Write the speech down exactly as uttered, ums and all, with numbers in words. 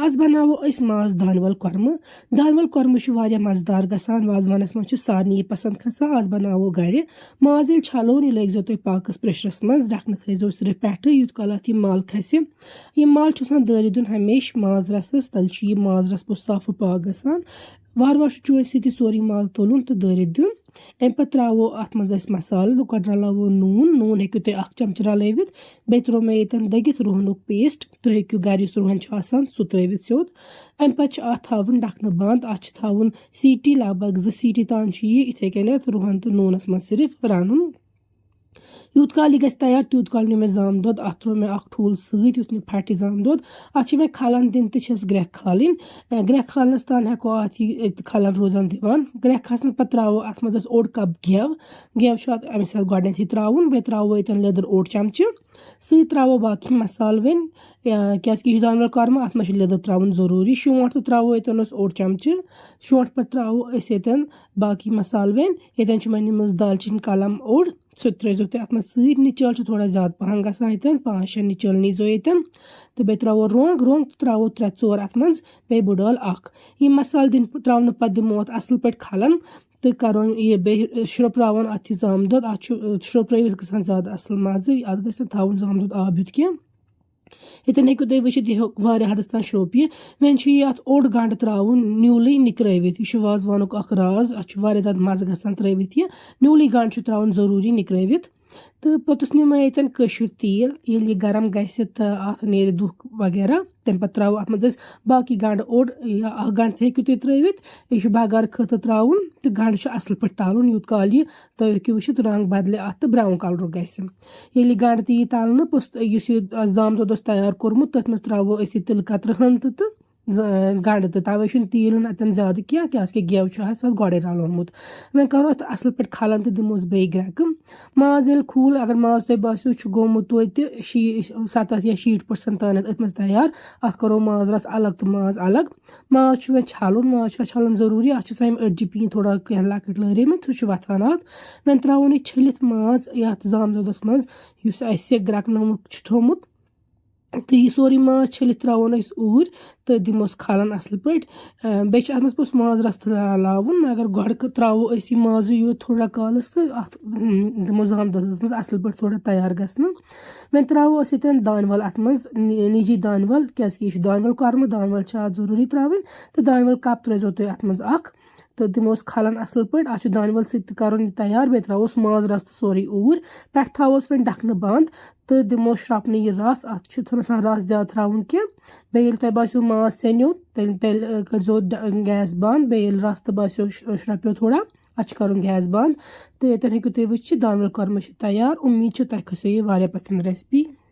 آز بناوو أسۍ ماز دانہِ ول کۄرمہٕ۔ دانہِ ول کۄرمہٕ چھُ واریاہ مزٕدار گژھان، وازوانس منٛز چھُ سارنٕے یہِ پسنٛد کھسان۔ آز بناوو گرِ۔ ماز ییٚلہِ چھلو، یہِ لٲگۍ زیو تُہۍ پاکس پریشرس منٛز، ڈکھنہٕ تھٲیزیو صرف پٮ۪ٹھٕ، یوٗت کال اتھ یہِ مل کھسہِ۔ یہِ مل چھُ آسان دٲرِتھ دیُن ہمیشہِ ماز رسس تل، چھُ یہِ ماز رس پوٚت صاف و پاک گژھان۔ وارٕ وارٕ چھُ چونچہِ سۭتۍ یہِ سورُے مل تُلُن تہٕ دٲرِتھ دیُن۔ امہِ پتہٕ ترٛاوو اتھ منٛز أسۍ مسالہٕ، گۄڈٕ رلاوو نوٗن۔ نوٗن ہیٚکِو تُہۍ اکھ چمچہٕ رلٲوِتھ۔ بیٚیہِ ترٛوو مےٚ ییٚتٮ۪ن دٔگِتھ رُہنُک پیسٹ۔ تُہۍ ہیٚکِو گرِ یُس رُہن چھُ آسان سُہ ترٛٲوِتھ سیوٚد۔ امہِ پتہٕ چھُ اتھ تھاوُن ڈکھنہٕ بنٛد۔ اتھ چھِ تھاوُن سیٹی، لگ بگ زٕ سیٹی تام چھُ یہِ یِتھے کٔنٮ۪تھ رُہن تہٕ نوٗنس منٛز صرف رنُن۔ یوٗت کال یہِ گژھِ تیار، تیوٗت کال نیوٗ مےٚ زامہٕ دۄد۔ اَتھ ترٛوو مےٚ اَکھ ٹھوٗل سۭتۍ، یُتھ نہٕ پھَٹہِ زامہٕ دۄد۔ اَتھ چھِ مےٚ کھَلَن دِنۍ تہٕ چھَس گرٛٮ۪کھ کھالٕنۍ۔ اَ، گرٛٮ۪کھ کھالنَس تام ہٮ۪کو اَتھ یہِ أتۍ کھَلَن روزان دِوان۔ گرٛٮ۪کھ کھَسنہٕ پَتہٕ ترٛاوو اَتھ منٛز أسۍ اوٚڑ کَپ گٮ۪و۔ گٮ۪و چھُ اَتھ اَمہِ ساتہٕ گۄڈٕنٮ۪تھٕے ترٛاوُن۔ بیٚیہِ ترٛاوو ییٚتٮ۪ن لیٚدٕر اوٚڑ چَمچہٕ۔ سۭتۍ ترٛاوو باقٕے مصالہٕ وۄنۍ، یا، کیٛازِکہِ یہِ چھُ دانہِ وَل کۄرمہٕ، اَتھ منٛز چھُ لیٚدٕر ترٛاوُن ضروٗری۔ شونٛٹھ تہٕ ترٛاوو ییٚتٮ۪ن اوس اوٚڑ چَمچہٕ۔ شونٛٹھ پَتہٕ ترٛاوو أسۍ ییٚتٮ۪ن باقٕے مصالہٕ وۄنۍ۔ ییٚتٮ۪ن چھُ مےٚ نِمٕژ دالچیٖن کَلَم اوٚڑ۔ سُہ تہِ ترٲیزیو تُہۍ اَتھ منٛز سۭتۍ۔ نِچَل چھِ تھوڑا زیادٕ پَہَن گژھان ییٚتٮ۪ن، پانٛژھ شےٚ نِچَل نیٖزیو ییٚتٮ۪ن۔ تہٕ بیٚیہِ ترٛاوو رۄنٛگ، رۄنٛگ تہٕ ترٛاوو ترٛےٚ ژور اَتھ منٛز، بیٚیہِ بٕڈ ٲل اَکھ۔ یِم مصالہٕ دِنہٕ ترٛاونہٕ پَتہٕ دِمو اَتھ اَصٕل پٲٹھۍ کھَلَن تہٕ کَرُن یہِ بیٚیہِ شرٛوپراوُن اَتھ یہِ زامہٕ دۄد۔ اَتھ چھُ، شرٛوپرٲوِتھ گژھان زیادٕ اَصٕل مَزٕ، اَتھ گژھِ نہٕ تھاوُن زامہٕ دۄد آب ہیوٚتھ کینٛہہ۔ ییٚتٮ۪ن ہیٚکِو تُہۍ وٕچھِتھ، یہِ ہیوٚک واریاہ حدس تام شرٛوٚپ یہِ۔ وۄنۍ چھُ یہِ اَتھ اوٚڑ گنٛڈٕ ترٛاوُن نیوٗلٕے نِکرٲوِتھ۔ یہِ چھُ وازوانُک اَکھ راز، اَتھ چھُ واریاہ زیادٕ مَزٕ گژھان ترٛٲوِتھ یہِ۔ نیوٗلٕے گنٛڈٕ چھُ ترٛاوُن ضروٗری نِکرٲوِتھ۔ تہٕ پوٚتُس نیوٗ مےٚ ییٚتٮ۪ن کٲشُر تیٖل۔ ییٚلہِ یہِ گرم گژھِ تہٕ اَتھ نیرِ دُہ وغیرہ، تَمہِ پَتہٕ ترٛاوو اَتھ منٛز أسۍ باقٕے گنٛڈٕ اوٚڑ یا اَکھ گنٛڈٕ تہِ ہیٚکِو تُہۍ ترٛٲوِتھ۔ یہِ چھُ بغٲر خٲطرٕ ترٛاوُن تہٕ گنٛڈٕ چھُ اَصٕل پٲٹھۍ تَلُن، یوٗت کال یہِ تُہۍ ہیٚکِو وٕچھِتھ رنٛگ بدلہِ اَتھ تہٕ brown colourُک گژھِ۔ ییٚلہِ یہِ گنٛڈٕ تہِ یی تَلنہٕ، پوٚتُس یُس یہِ زامہٕ دۄد اوس تیار کوٚرمُت، تٔتھۍ منٛز ترٛاوو أسۍ یہِ تِلہٕ قطرٕ ہن تہٕ، تہٕ ز-، گنٛڈٕ تہٕ۔ تَوَے چھُنہٕ تیٖل ہیوٚن اَتٮ۪ن زیادٕ کینٛہہ، کیٛازِکہِ گٮ۪و چھُ اَسہِ اَتھ گۄڈَے رَلومُت۔ وۄنۍ کَرو اَتھ اَصٕل پٲٹھۍ کھَلَن تہٕ دِموس بیٚیہِ گرٛٮ۪کہٕ۔ ماز ییٚلہِ کھوٗل، اگر ماز تۄہہِ باسیو چھُ گوٚمُت توتہِ شی-، سَتَتھ یا شیٖٹھ percent تانٮ۪تھ أتھۍ منٛز تیار، اَتھ کَرو ماز رَس الگ تہٕ ماز الگ۔ ماز چھُ وۄنۍ چھَلُن، ماز چھُ اَسہِ چھَلُن ضروٗری۔ اَتھ چھِ آسان یِم أڈجہِ پیٖنتۍ تھوڑا کینٛہہ لۄکٕٹۍ لٲرِمٕتۍ، سُہ چھُ وۄتھان اَتھ۔ وۄنۍ ترٛاوون یہِ چھٔلِتھ ماز یَتھ زامہٕ دۄدَس منٛز، یُس اَسہِ گرٛٮ۪کنومُت چھُ تھوٚمُت۔ تہٕ یہِ سورُے ماز چھٔلِتھ ترٛاوون أسۍ اوٗرۍ تہٕ دِموس کھَلَن اَصٕل پٲٹھۍ۔ اَ، بیٚیہِ چھُ اَتھ منٛز پوٚتُس ماز رَس تہِ رَلاوُن، مگر گۄڈٕ کَ-، ترٛاوو أسۍ یہِ مازٕے یوت تھوڑا کالَس تہٕ اَتھ، اۭں، دِمو زامہٕ دۄدَس منٛز اَصٕل پٲٹھۍ تھوڑا تیار گژھنہٕ۔ وۄنۍ ترٛاوو أسۍ ییٚتٮ۪ن دانہِ وَل اَتھ منٛز، نِ-، نِجی دانہِ وَل، کیٛازِکہِ یہِ چھُ دانہِ وَل کۄرمہٕ، دانہِ وَل چھِ اَتھ ضروٗری ترٛاوٕنۍ۔ تہٕ دانہِ وَل cup ترٛٲیزیو تُہۍ اَتھ منٛز اَکھ۔ تہٕ دِموس کھَلَن اَصٕل پٲٹھۍ۔ اَتھ چھُ دانہِ وَل سۭتۍ تہِ کَرُن یہِ تیار۔ بیٚیہِ ترٛاووس ماز رَس تہٕ سورُے اوٗرۍ۔ پٮ۪ٹھٕ تھاووس وۄنۍ ڈَکھنہٕ بنٛد تہٕ دِموس شرٛپنہٕ یہِ رَس۔ اَتھ چھُ تھوڑا سا رَس زیادٕ ترٛاوُن کینٛہہ۔ بیٚیہِ ییٚلہِ تۄہہِ باسیو ماز ژیٚنیو، تیٚلہِ، تیٚلہِ، اَ، کٔرۍزیو ڈ-، gas بنٛد۔ بیٚیہِ ییٚلہِ رَس تہٕ باسیو ش-، شرٛپیو تھوڑا، اَتھ چھُ کَرُن gas بنٛد۔ تہٕ ییٚتٮ۪ن ہیٚکِو تُہۍ وٕچھِتھ، دانہِ وَل کۄرمہٕ چھُ تیار۔ اُمید چھِ تۄہہِ کھسیو یہِ واریاہ پَسنٛد recipe۔